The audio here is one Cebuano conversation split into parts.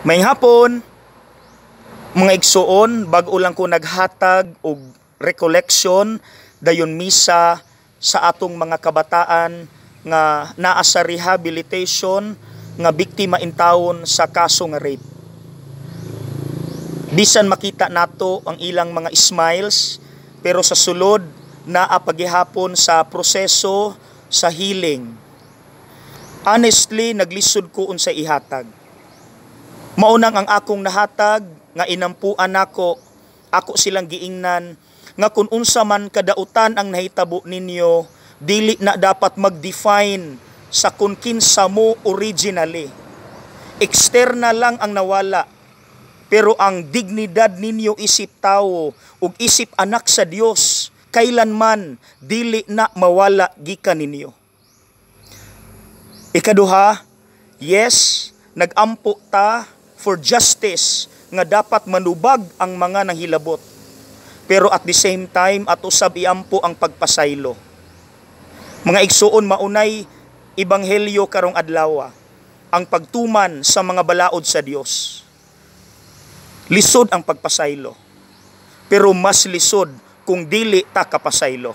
Maayong hapon, mga igsuon. Bag-o lang ko naghatag og recollection, dayon misa sa atong mga kabataan nga naa sa rehabilitation nga biktima intawon sa kaso nga rape. Bisan makita nato ang ilang mga smiles, pero sa sulod naa pagihapon sa proseso sa healing. Honestly, naglisod ko unsa ihatag. Maunang ang akong nahatag nga inampuan nako, ako silang giingnan nga kung unsa man kadautan ang nahitabo ninyo, dili na dapat mag-define sa kung kinsa mo originally. External lang ang nawala, pero ang dignidad ninyo isip tawo ug isip anak sa Dios, kailanman dili na mawala gikan ninyo. Ikaduha, yes, nagampo ta for justice nga dapat manubag ang mga nanghilabot. Pero at the same time, ato sab iampo ang pagpasaylo. Mga igsuon, maunay ebanghelyo karong adlaw, ang pagtuman sa mga balaod sa Dios. Lisod ang pagpasaylo. Pero mas lisod kung dili ta kapasaylo.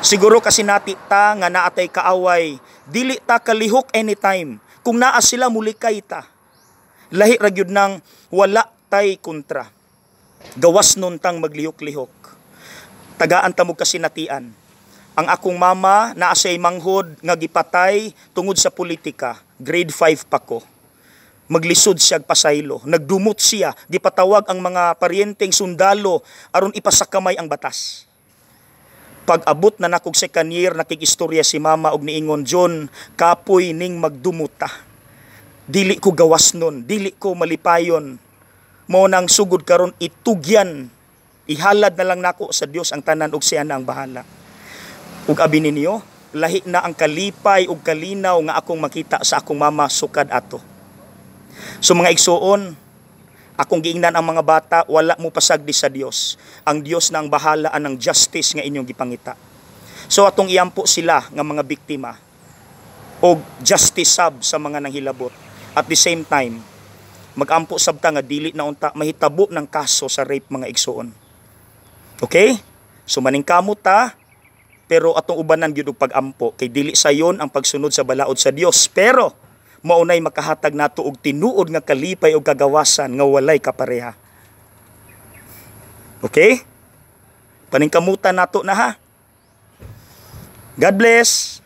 Siguro kasinati ta nga naatay kaaway, dili ta kalihok anytime. Kung naa sila, mulikay ta. Lahi ra gyud nang wala tay kontra. Gawas nun tang maglihok-lihok. Tagaan ta mo kasinatian. Ang akong mama, naa siya'y manghod nga gipatay tungod sa politika. Grade 5 pa ko. Maglisod siya pasaylo. Nagdumot siya, gipatawag ang mga paryenteng sundalo aron ipasakamay ang batas. Pag abot na nakog second year, nakig-istorya si mama og niingon, "John, kapoy ning magdumot ta. Dili ko gawas nun, dili ko malipayon. Mo nang sugod karon itugyan, ihalad na lang nako sa Dios ang tanan ug siya na ang bahala." Ug abi ninyo, lahi na ang kalipay ug kalinaw nga akong makita sa akong mama sukad ato. So mga igsuon, akong giingnan ang mga bata, wala mo pasagdi sa Dios. Ang Dios na ang bahala anang justice nga inyong gipangita. So atong iampo sila nga mga biktima og justice sab sa mga nanghilabot. At the same time, magampo sab ta nga dili na unta mahitabo ng kaso sa rape, mga igsuon. Okay? So maningkamot ta, pero atong ubanan gyud og pag-ampo kay dili sayon ang pagsunod sa balaod sa Dios, pero maunay makahatag nato og tinuod nga kalipay og kagawasan nga walay kapareha. Okay? Paningkamutan nato na ha. God bless.